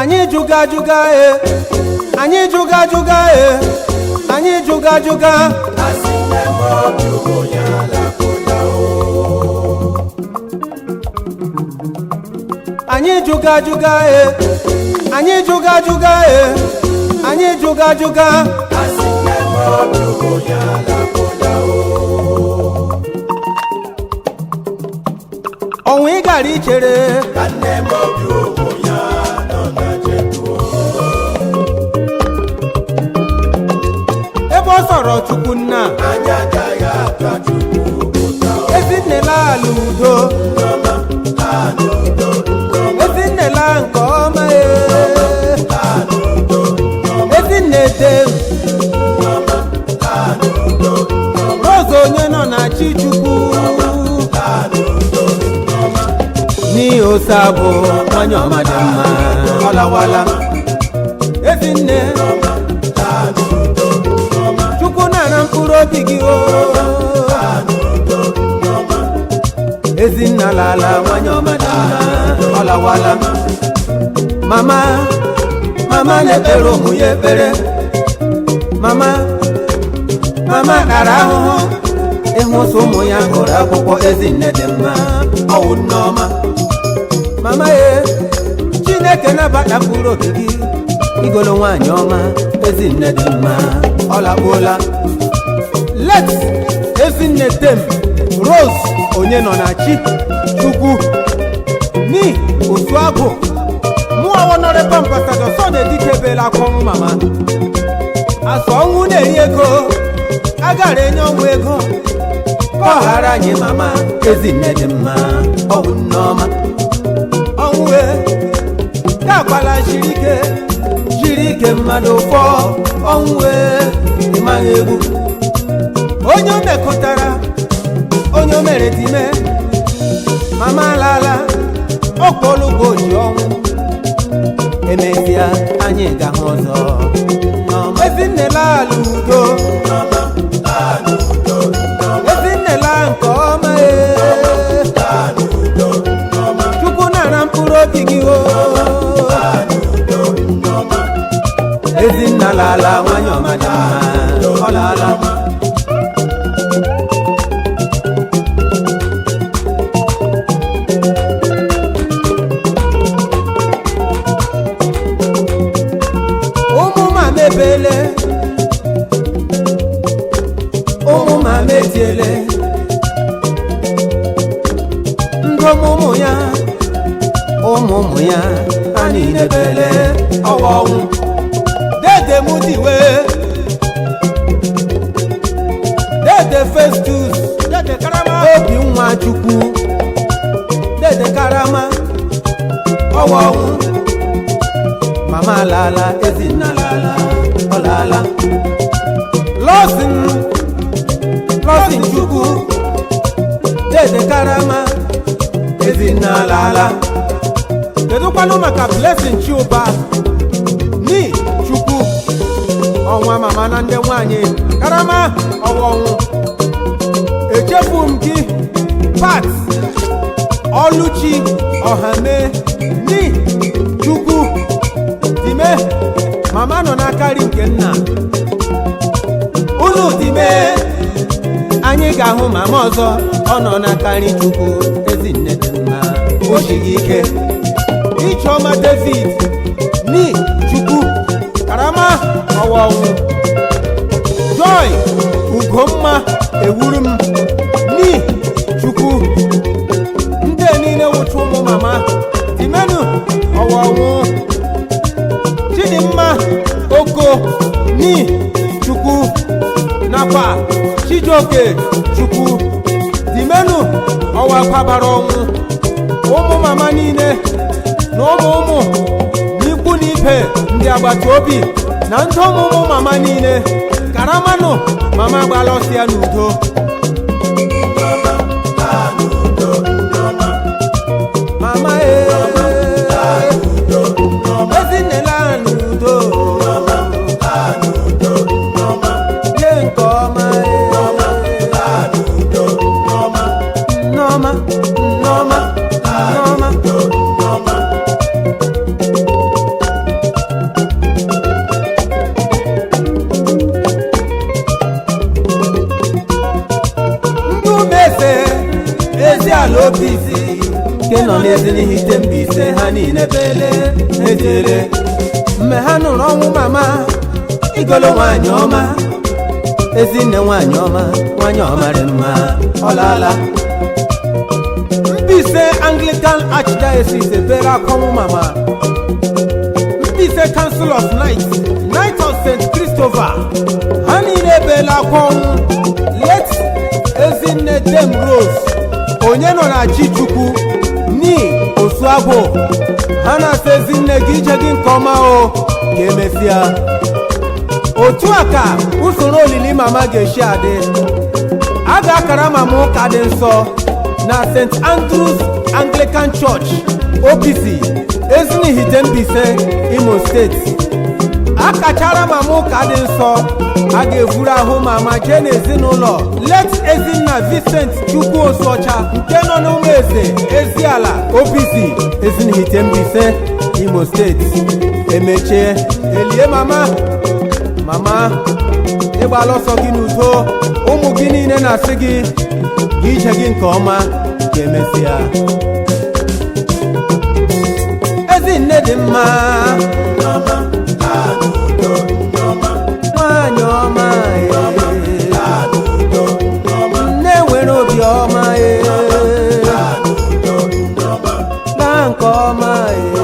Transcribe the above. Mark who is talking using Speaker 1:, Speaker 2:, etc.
Speaker 1: Anyị jụga jụga e, anyị jụga jụga e, anyị jụga jụga.
Speaker 2: Asị nne m obi ụmụ ya alapụla o.
Speaker 1: Anyị jụga jụga e, anyị jụga jụga e, anyị jụga jụga.
Speaker 2: Asị nne m obi ụmụ ya alapụla o.
Speaker 1: Ọnwụ ị gara ichere.
Speaker 2: Ka nne m obi ụmụ ya nọ na jetuo.
Speaker 1: Ebe ọ sọrọ Chukwu nna.
Speaker 2: Anyị agaghị ata Chukwu ụta o.
Speaker 1: Ezinne laala udo.
Speaker 2: Nneọma laa n'udo, Nneọma.
Speaker 1: Ezinne laa nke ọma e.
Speaker 2: Laa n'udo, Nneọma.
Speaker 1: Ezinne dem.
Speaker 2: Nneọma laa n'udo, Nneọma.
Speaker 1: Rose onye nọ na chi Chukwu.
Speaker 2: Laa n'udo, Nneọma.
Speaker 1: N'ihi ose abụ nwanyị ọma dị mma, ọlawala ezinne.
Speaker 2: Laa n'udo, Nneọma.
Speaker 1: Chukwu nara mkpụrụ obi gị o.
Speaker 2: Laa n'udo, Nneọma.
Speaker 1: Ezinna lala, nwanyị ọma dị mma, ọlawala. Mama, mama na-ekpere ụmụ ya ekpere. Mama, mama tara ahụhụ ịhụ sọ ụmụ ya gụrụ akwụkwọ. Ezinne dị mma, ọwụ nneọma. Mama e, Chineke nabata mkpụrụ obi gị, igolo nwaanyị ọma. Ezinne dị mma, ọlakpuola. Let Ezinne dem Rose onye nọ na chi Chukwu ni otu agụ mụọ. Honorable Ambassador Sunday Dike ebela akwa ọnwụ mama. Asụ ọnwụ na-eri ego, agara enye ọnwụ ego ka ọ ghara anyị. Mama Ezinne dị mma, ọwụ nneọma. Ọnwụ e gakwala shiri ike, shiri ike mmadụ fọ. Ọnwụ e, ịmaghị egwu onye o mekọtara, onye o mere dime. Mama alala, ọkpọlụgbo ji ọnwụ. Emesịa anyị ga-ahụ ọzọ. Ezinne laala udo.
Speaker 2: Nneọma laa n'udo, Nneọma.
Speaker 1: Ezinne laa nke ọma e.
Speaker 2: Laa n'udo, Nneọma.
Speaker 1: Chukwu nara mkpụrụ obi gị o.
Speaker 2: Laa n'udo, Nneọma.
Speaker 1: Ezinna lala, nwanyị ọma dị mma, ọ laala. Ụmụ mama ebele, ụmụ mama etiele. Ndị ụmụ ya, ụmụ ụmụ ya, ha niile bele ọwa ọnwụ. Dede m diwe, Dede Festus,
Speaker 3: Dede Karama.
Speaker 1: Obi nwa Chukwu, Dede Karama, ọwa ọnwụ. Mama lala, ezinna lala, ọ lala. Lọsin, Lọsin Chukwu, Dede Karama, ezinna lala. Kedụkwanụ maka Blessing Chiụba ni Chukwu? Ọnwa mama na ndị nwanyị Karama, ọwa ọnwụ. Echefu m gị, Pat Ọlụchi Ọhame ni Chukwu dime. Mama nọ n'akari nke nna unu dime. Anyị ga-ahụ mama ọzọ, ọ nọ n'akari Chukwu. Ezinne dị mma, o sighi ike. Icheọma David ni Chukwu, Karama, ọwa ọnwụ. Joy Ugomma ewuru m ni Chukwu. Ndị niile wụcha ụmụ mama dimenu, ọwa ọnwụ. Chidimma Oko ni Chukwu nakwa Chijioke Chukwu dimenu, ọwa kwabara ọnwụ. Ụmụ mama niile na ụmụ ụmụ na ikwu na ibe, ndị agbata obi na ndị ụmụ ụmụ mama niile, karamanụ. Mama gbala ọsọ ya n'udo.
Speaker 2: Nneọma laa n'udo, Nneọma.
Speaker 1: Mama ee.
Speaker 2: Laa n'udo, Nneọma.
Speaker 1: Ezinne laa n'udo.
Speaker 2: Nneọma laa n'udo, Nneọma.
Speaker 1: Jee nke ọma ee.
Speaker 2: Laa n'udo, Nneọma.
Speaker 1: Nneọma, Nneọma, Nneọma.
Speaker 2: Nneọma.
Speaker 1: Ezinihite Mbaise ha niile bele ejere mgbe ha nụrụ ọnwụ mama igolo nwanyị ọma, ezinne nwanyị ọma, nwanyị ọmarị mma, ọlala. Mbaise Anglican Archdiocese ebere akọnwụ mama. Mbaise Council of Knights, Knight of St. Christopher, ha niile ebeela akwa ọnwụ late Ezinne Dame Rose onye nọ na chi Chukwu ni Osuagwu. Ha na-asa ezinne gị ije gị nke ọma o, ka emesịa. Otu a ka usoro olili mama ga-esi adị. A ga-akara mama ụka dị nsọ na St. Andrews Anglican Church, OPC, Ezinihite Mbaise, Imo Steeti. A kachara mama ụka dị nsọ, a ga-evuru ahụ mama jee n'ezinụlọ late Ezinna Vincent Chukwu Osuọcha nke nọ n'ụmụ eze Eziala, OPC, Ezinihite Mbaise, Imo Steeti. Emechie, elie mama. Mama, ịgbala ọsọ gị n'udo. Ụmụ gị niile na-asị gị gị ije gị nke ọma, ga-emesịa. Ezinne dị mma, nwanyị ọma, ee. Nne nwere obi ọma, ee. Laa nke ọma, ee.